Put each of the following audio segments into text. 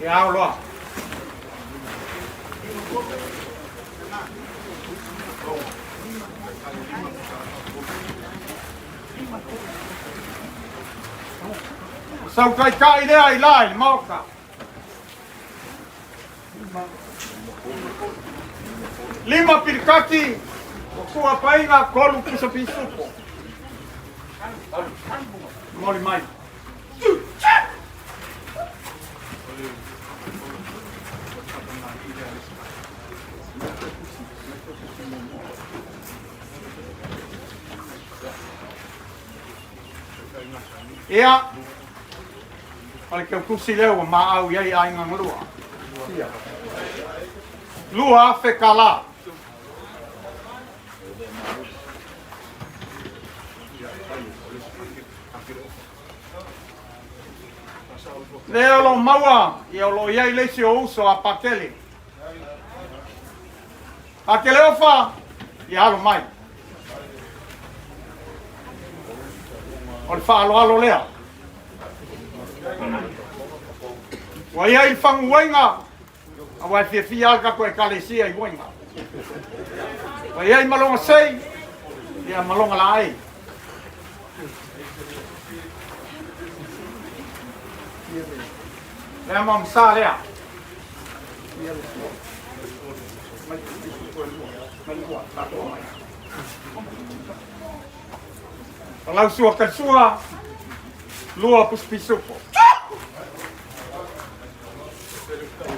Ia ao loa. O sau taitai lea i la i le Maota. Lima pilikati, o tua paiga, kolu pusa pisupo. Moli mai. Ia, o le teutusi lea ua maau i ai aiga na lua. Ia. 2,000 kālā. Lea o lo o maua, ia o lo o i ai le isi o uso a Pakele. Pakele ofa, ia alo mai. O le faaaloalo lea. Ua i ai le faguaiga, aua e fiafia lava le tatou ekalesia i uaiga. Ua i ai ma lona sei, ia ma lona laei. Lea ma msa lea. O lau sua kaisua, lua pusipisupo.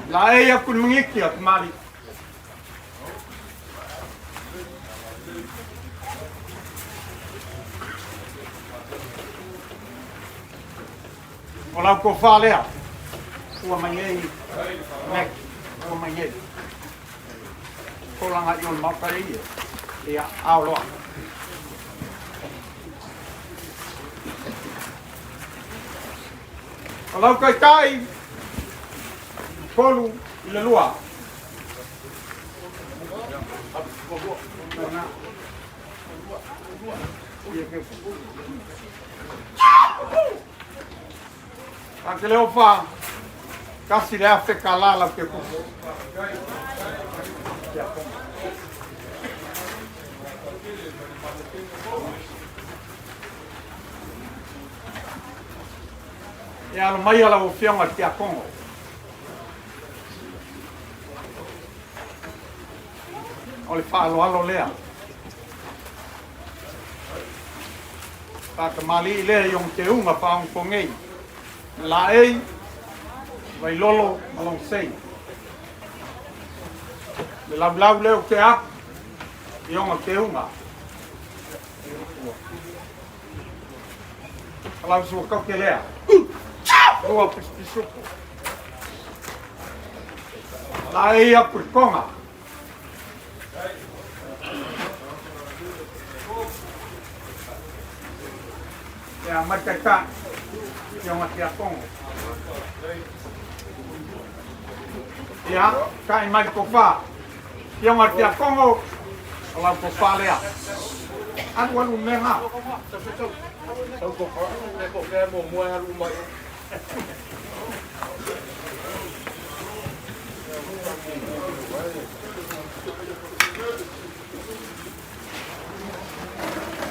La e aku ni mangiki aku mali. O lau tofa lea, ua mai ei, Mac, ua mai ei. Tolaga i o le maota e ia, ia, ao loa. O lau taitai, 3 i le 2. A te leo wha, kasi le afe ka la lau te kupu. E alo mai ala o fionga te akongo. O le faaaloalo lea. Faatamalii lea i ona teuga faaogopogei, Laei, Vailolo ma Longsei. Le laulau lea o te aku i ona teuga. Lau sua lea. Lua pisupisupu. Laei aku i Tonga. Ia mai taitai. Ia nga tia Kongo. Ia, kai mai kofa. Ia nga tia Kongo. O lau kofa lea. Alu alu me nga. Sau kofa, le kofa mo mua alu mai.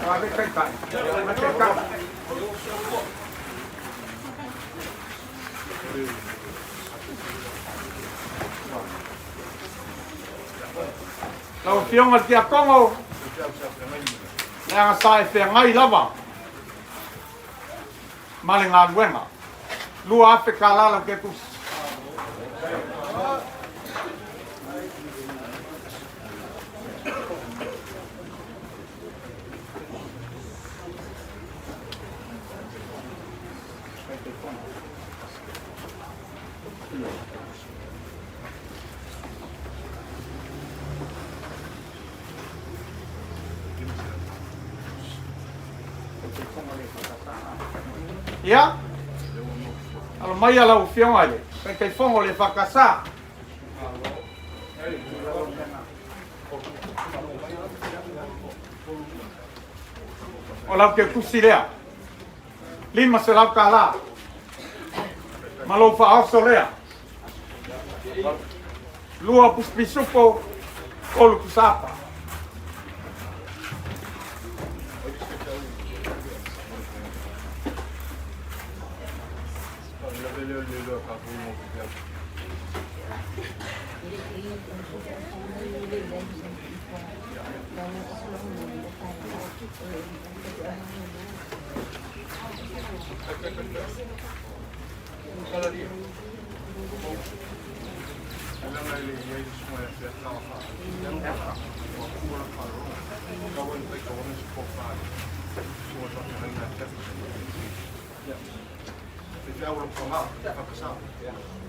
Ave taitai. Mai taitai. Lau Afioga i le Tiakono, leaga sa e feagai lava ma le galuega. 2,000 kālā lau ketusi. Ia, alo mai lau Afioga i le Taitaifono o le EFKS. O lau teutusi lea, 500 kālā. Ma lou faaoso lea. 2 pusi pisupo, 3 pusapa.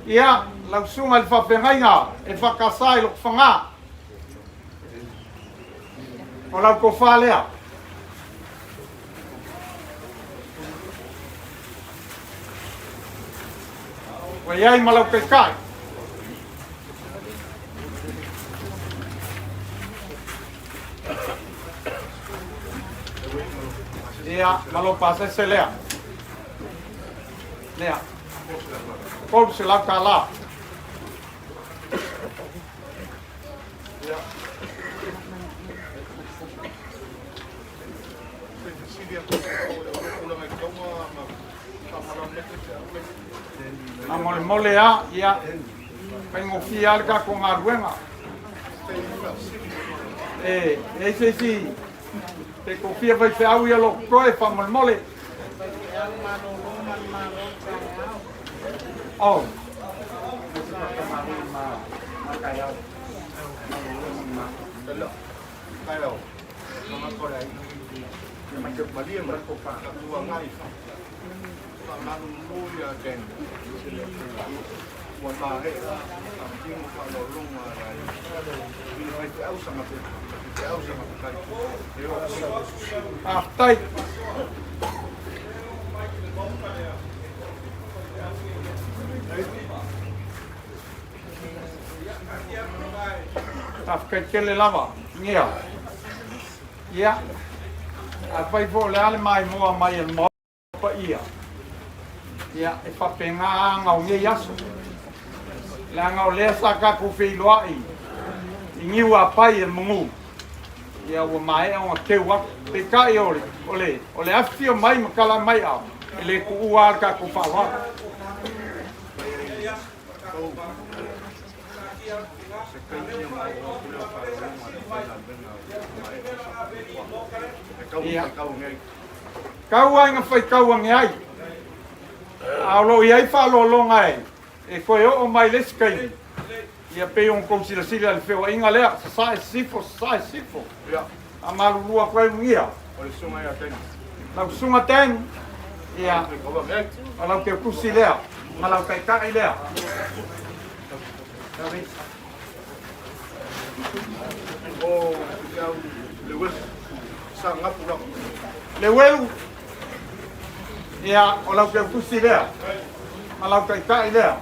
Ia, lau susuga i le faafeagaiga e whakasa i lok whanga. O lau tofa lea. Ua i ai ma lau taitai. Ia, ma lou pasese lea. Lea. $300. Faamolemole a, ia, faigofie lava le tatou galuega. E i ai se isi pe tou fia faifeau ia lo totoe faamolemole. Oh. Faafetai. Faafetai tele lava. Ia. Ia. Afai foi o le a le maimoa mai a le Maota paia, ia, e faapena aga o nei aso. Leaga o lea sa tatou feiloai i niu apai e le manu, ia ua maea ona teu atu. Peitai o le, o le, o le afifio mai ma tala mai ao, e le tuua lava le tatou faaaloalo. Ia. Tau lava ina faitau ane ai, a o lo o i ai faaaloaloga e toe oo mai i le isi taimi, ia pei ona tou silasila i le feoaiga lea, sasae sisifo, sasae sisifo. Faamalulu atu ai Ugia. Lau susuga Dan, ia, o lau teutusi lea, ma lau taitai lea. Leuelu, ia, o lau teutusi lea, ma lau taitai lea.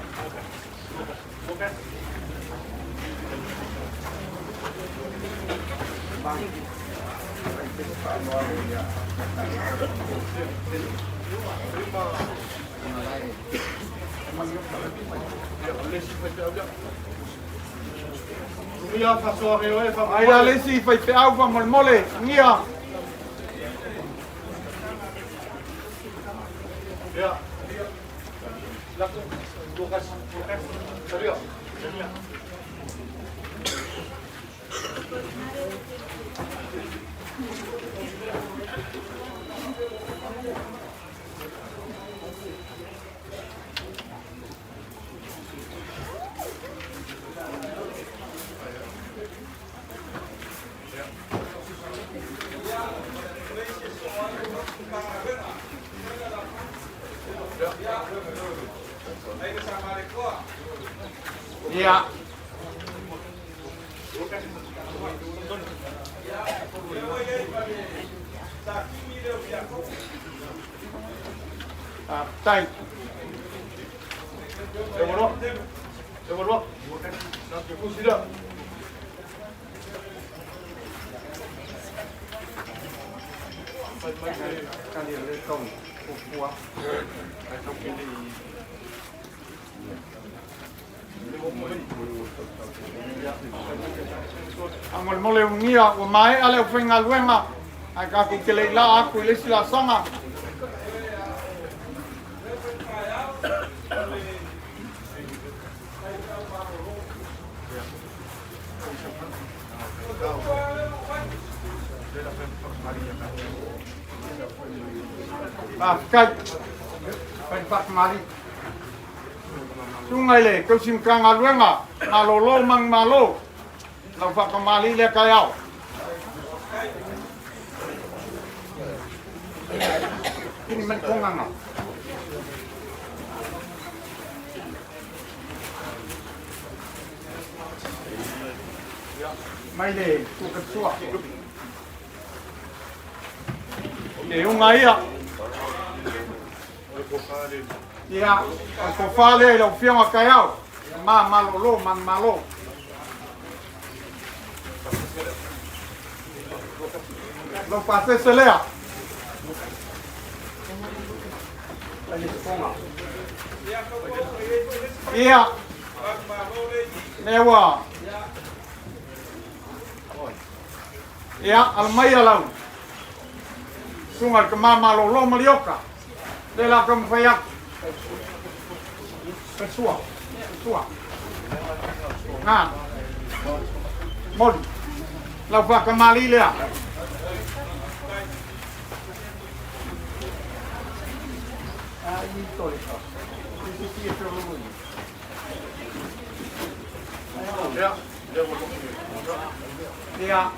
Ai la le isi faifeau faamolemole, agia. Ia. Faafetai. Faamolemole ugia ua maea le aufaigaluega ae tatou te le i laa atu i le isi laasaga. Faafetai. Fai le faatamalii. Susuga i le Tausi Matagaluega, malolo manumalo, lau faatamalii lea taeao. Pili mai le togaga. Mai le tuakasua. E unga ia. Ia, o le tofa lea i lau Afioga taeao. Ma malolo, manumalo. Lau pasese lea. Ia, lea ua. Ia, ala mai lau. Susuga i le tama malolo Malioka. Lea la taumafai atu. Sua. Sua. Na. Moli. Lau faatamalii lea. Ia.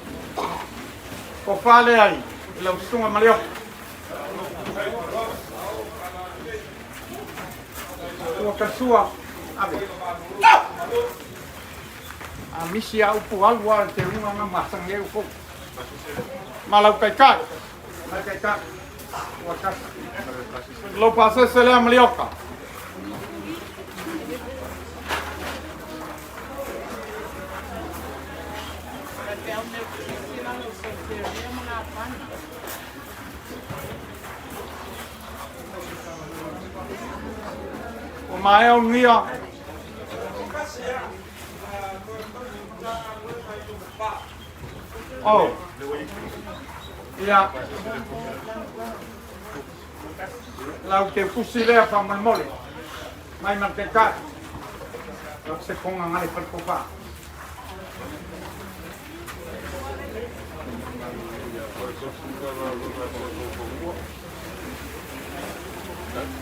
Tofa lea i lau susuga Malioka. Ua kasua. Ave. A misi a upu alu a te unga nga masang e upu. Ma lau taitai. Lau taitai. Ua kasi. Lau pasese lea Malioka. Ua maea unuia. Oh. Ia. Lau te fusi lea faamolemole. Mai ma le taitai. Lau se konga ngale faletofa.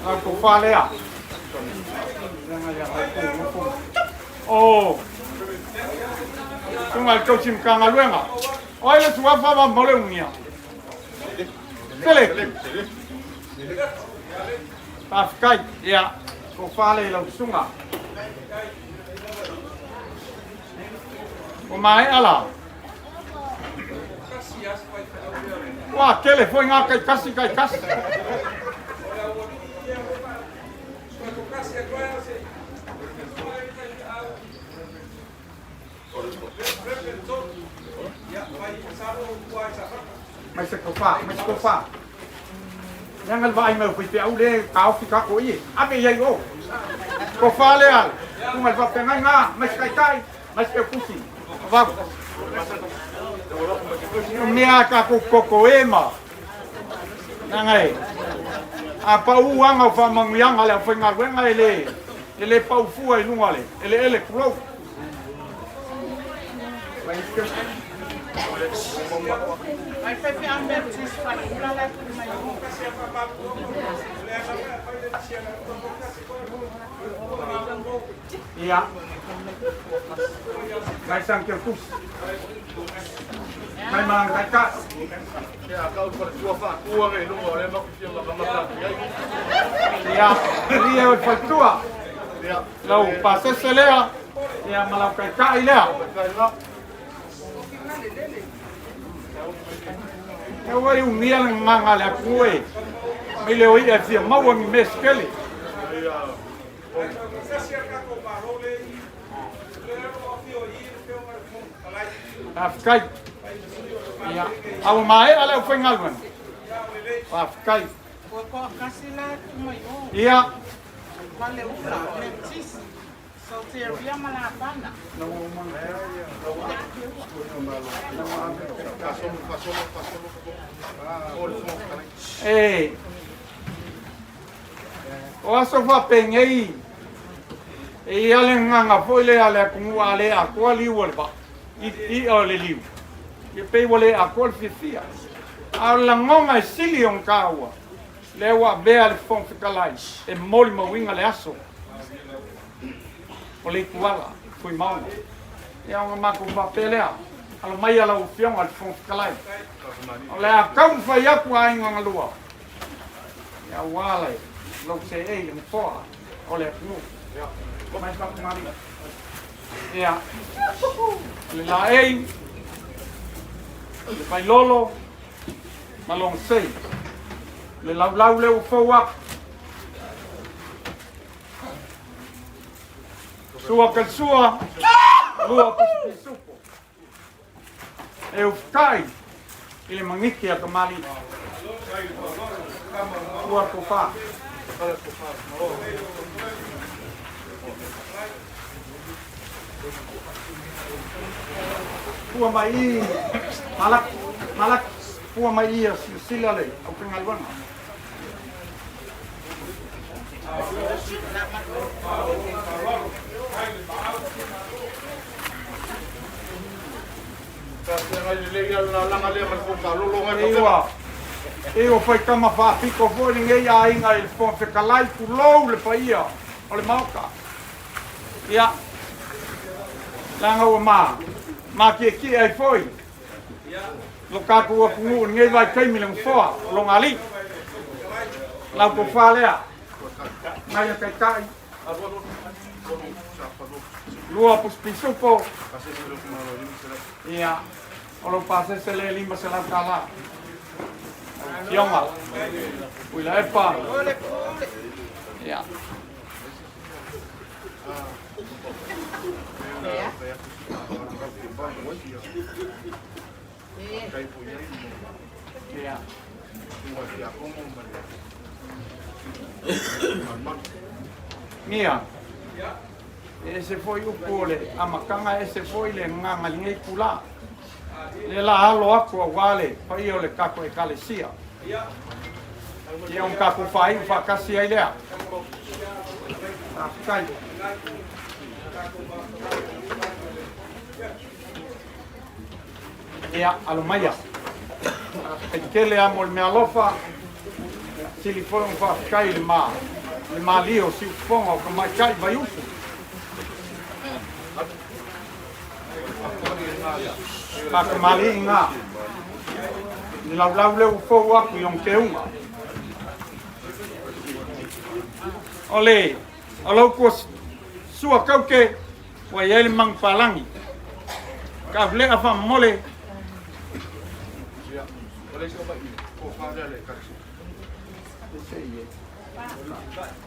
Lau tofa lea. Oh. Susuga i le tausi Matagaluega. O ai le suafa ma mole ugia? Sele. Faafetai. Ia, tofa lea i lau susuga. Ua maea la. Ua tele foi ngā taitasi taitasi. Mai se tofa, mai se tofa. Leaga le vaai mai o faifeau le taofi tatou i e. Ave i ai o. Tofa lea, susuga i le faafeagaiga, mai se taitai, mai se teukusi. Vau. O mea a tatou toto e ma. Leaga e, a pau aga o faamanuiaga a le aufaigaluega e le, e le pau fua i luga o le eleele, tulou. Ia. Mai sang keu tusi. Mai malang taitai. Ia, ia o le faletua. Lau pasese lea, ia ma lau taitai lea. E ua i ugia le gagaga a le atunuu e mai le o i'a e fia maua ni mea se tele. Faafetai. Ia, a ua maea le aufaigaluega. Faafetai. Ia. E o aso faapenei e i ai le agaga foi lea a le atunuu a le atoa liu o le vaa, i'a o le liu, ia pei ua le atoa le fiafia. A o le lagona e sili ona taua, lea ua avea le Fofoga Fetalai e molimauina le aso o le ituala Fuimaono. Ia ona matou faapea lea, alo maia lau Afioga i le Fofoga Fetalai, o le a taumafai atu aiga galua, aua le lou seei i le nofoa o le atunuu. Mai Fatumali. Ia, o le laei, le vailolo ma lona sei. Le laulau lea ua fou atu. Sua Kalisua, lua Pisupisupo. E ufukai i le magiki a Kamali'i. Ua tofa. Pua mai i Malaki, Malaki, pua mai i a silasila le aufaigaluega. E ua fai tama faapito foi lenei aiga i le Fofoga Fetalai, tulou le paia o le Maota. Ia, leaga ua ma matietie ai foi lo tatou atunuu i lenei vaitaimi i le Nofoa o lona Alii. Lau tofa lea, nai a Taitai, lua pusipisupo, ia, o lou pasese lea e $500. Lau Afioga, Tuilaepa, ia. Ia. Ia. E ese foi upu o le amataga, e ese foi le agaga i lenei itula. Lea la alo atu aua le paia o le tatou Ekalesia. Ia ona tatou faaiu faatasi ai lea. Faafetai. Ia, alo maia. Faafetai tele lava mo le meaalofa. Sili foi ona faafetai i le ma le malie o siufofoga o tamaitai Vaiusu. Faatamalii gā le laulau lea ua fou atu i ona teuga. O le o lau tua sua taute ua i ai le manupapalagi. Taulea faamomole.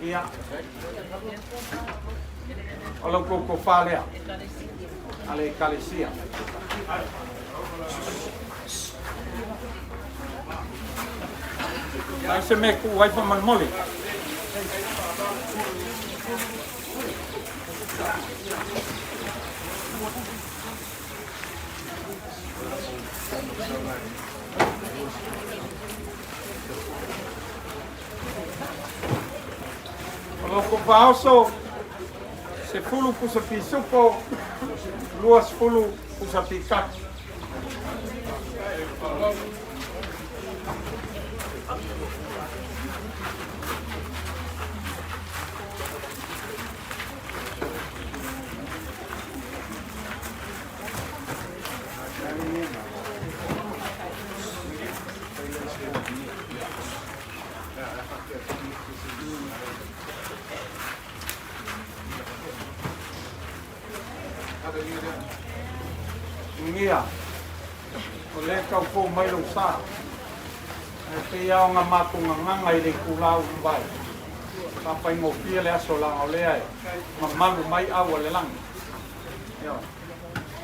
Ia, o lau tou tofa lea a le Ekalesia. Ai se mea tuu ai faamolemole. O lo faaoso 10 pusa pisupo, 20 pusa pikaki. Ia, o lea e tau fou mai lou sa. Ae pei lava ona matou gagaga i le itula ua mavae, faafaigofie le aso leaga o lea e mamalu mai au a le lagi. Ioe.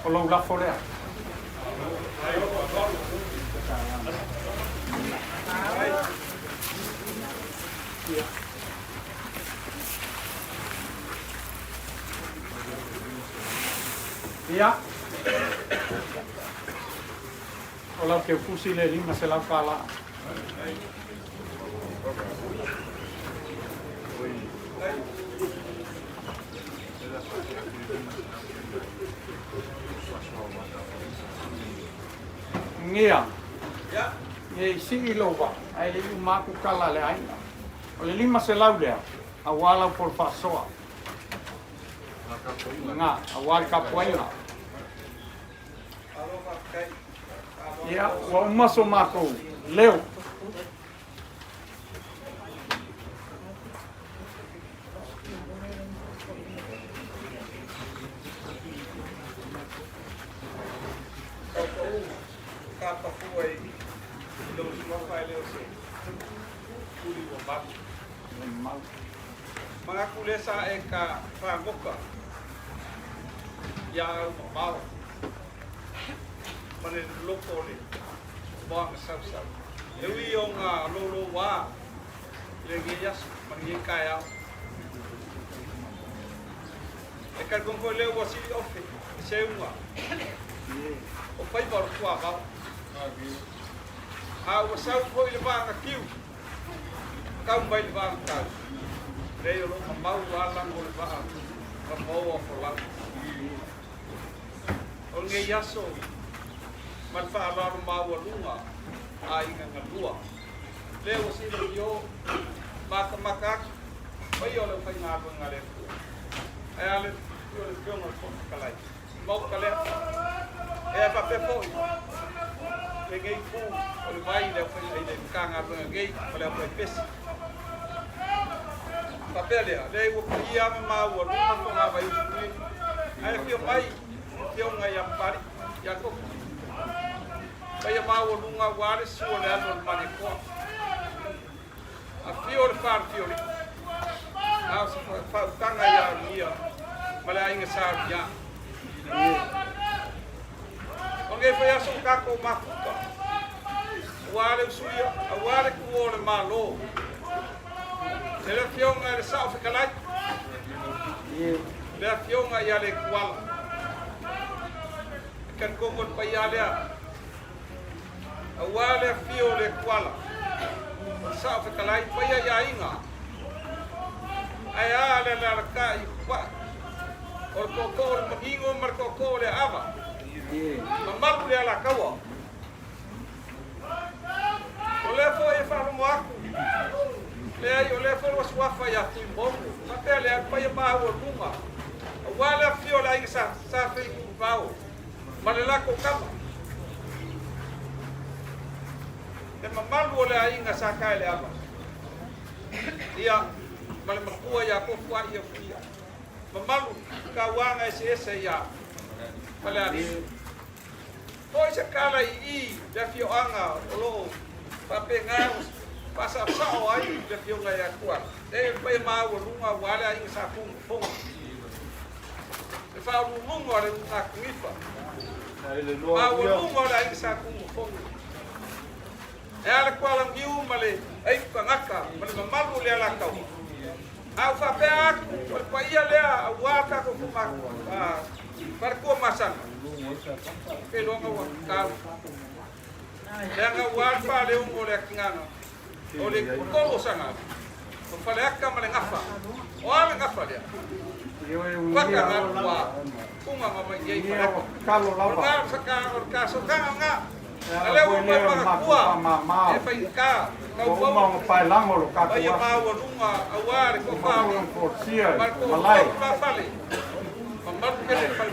O lou lafo lea. Ia. O lau teufusi le $500. Gia. Ia i sii lou vaa, ae le i uma atu tala a le aiga. O le 500 lea, aua lau polo faasoa. Ga, aua le tapuaiga. Ia, ua uma so matou leo. Tautaua kapafua i lou suafa e le o se tuli ua malu. Manatu lea sa e ka fagoka ia au mamao ma le loko o le moana sausau. E ui o ngā lolo wā le lenei aso ma lenei taeao. E talitonu foi lea ua sili ofe le seuga o faiva o le tuavao. A ua sau foi le vaa na tiu, tau mai le vaa na tau. Leai o lo o mamau lava lago o le vaa ma maoa folau. O lenei aso ma le faaaloalo maualuga a aiga galua. Lea ua silafia o matamata atu paia o le aufaigaluega a le Atua. Ae a le afio o le Afioga i le Fofoga Fetalai, le Maota lea. E faapea foi lenei itu o le vai i le i le Matagaluega nei ma le aufaipesi. Faapea lea, leai ua paia ma maualuga fogavaiusu nei. Ae afio mai Afioga ia Papalii, Iakopo. Paia maualuga aua le susu o le alo o le Malietoa. Afio le Falefiolii, a o se faautaga ia Uluia ma le aiga Sa Uluia. O lenei foi aso ua tatou mafuta, aua le usuia, aua le tuua o le Malo e le Afioga i le Sao Fetalai, le Afioga ia Letuala. E talitonu o le paia lea aua le afio o Letuala, o le Sao Fetalai, paia i aiga, ae a le alaalatai i Tupai, o le tootoo o le Manino ma le tootoo o le Aava, mamalu le Alataua. O lea foi e faalogo atu, leai o lea foi ua suafa ia Tuimono, faapea lea, le paia maualuga, aua le afio o le aiga Sa Feituivao ma le latou tama. Le mamalu o le aiga Sa Taeleava, ia, ma le matua ia Tofua'i Afuia. Mamalu tauaga eseese ia Falealili. Foi se tala i i le afioaga o lo o faapena ona faasaosao ai le afioga ia Tuala. Leai o le paia maualuga aua le aiga Sa Tunumafono, le faauluuluga o le Ulugatanifa, maualuga o le aiga Sa Tunumafono. E a le Tualauniu ma le aitu tagata ma le mamalu o le Alataua. A ou faapea atu, o le paia lea aua tatou faletua masani, keiloga ua tau. Leaga ua le faaleogo o le atigaga o le tolu o Sagaga, o Faleata ma le Gafa. O a le Gafa lea? Fata nga ua ugaga mai i ai Faleata. O le tasotaga nga. A lea ua mai manatua e faigata taupou paia maualuga aua le tofa ma le toatolu la fale mamalu tele le fale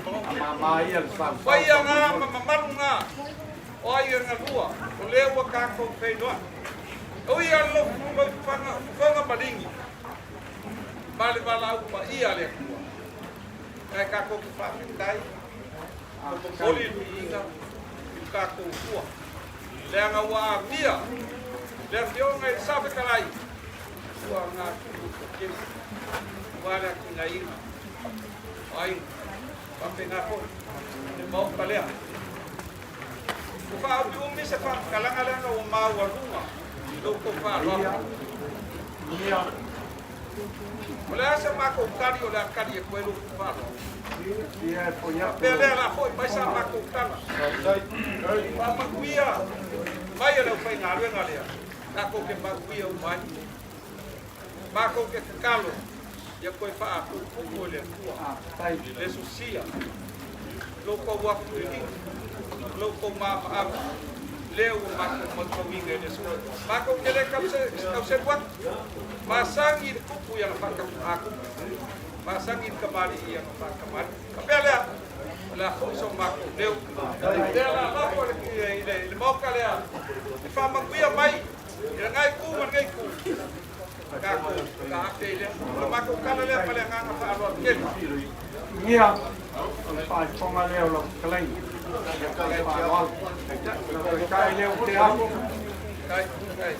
maoga. Paia nga ma mamalu nga o aiga galua o lea ua tatou feiloai. Ui a le lotu fofoga maligi ma le valaau paia a le Atua. Ae tatou te faafetai ma momoli le viiga i lo tatou Atua, leaga ua amia le Afioga i le Safetalai ua gatulu toatele aua le atinaeina o aiga. Faapena foi le Maota lea. Ua faaumiumi se faamatalaga leaga ua maualuga lo outou faaaloalo. O le a se matou tali o le a tali e koe lou faaaloalo? Faapea lea la foi mai sa matou tala. Faamanuia mai e le aufaigaluega lea, tatou te manuia uma ai. Matou te tatalo ia toe faapuupu'u e le Atua le sosia, lo outou afuelii, lo outou maavaava, lea ua matou mautauina i le aso. Matou te le tauselu atu, masagi i le tupu i ana faatatupu, masagi i le tamalii i ana faatamalii. Faapea lea, o le a foi so matou leo. Lea la lafo i le maota lea, e faamanuia mai i lenei itu ma lenei itu, tatou taape i lea. O le matou tala lea ma le agaga faaaloalo tele. Ia, o le faaifoga lea o lau fetalaiga. Le faaaloalo. Lau taitai lea o te afu. Tai, tai.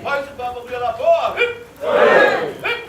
Ai se faamanuia lapoa. Hip! Hip! Hip!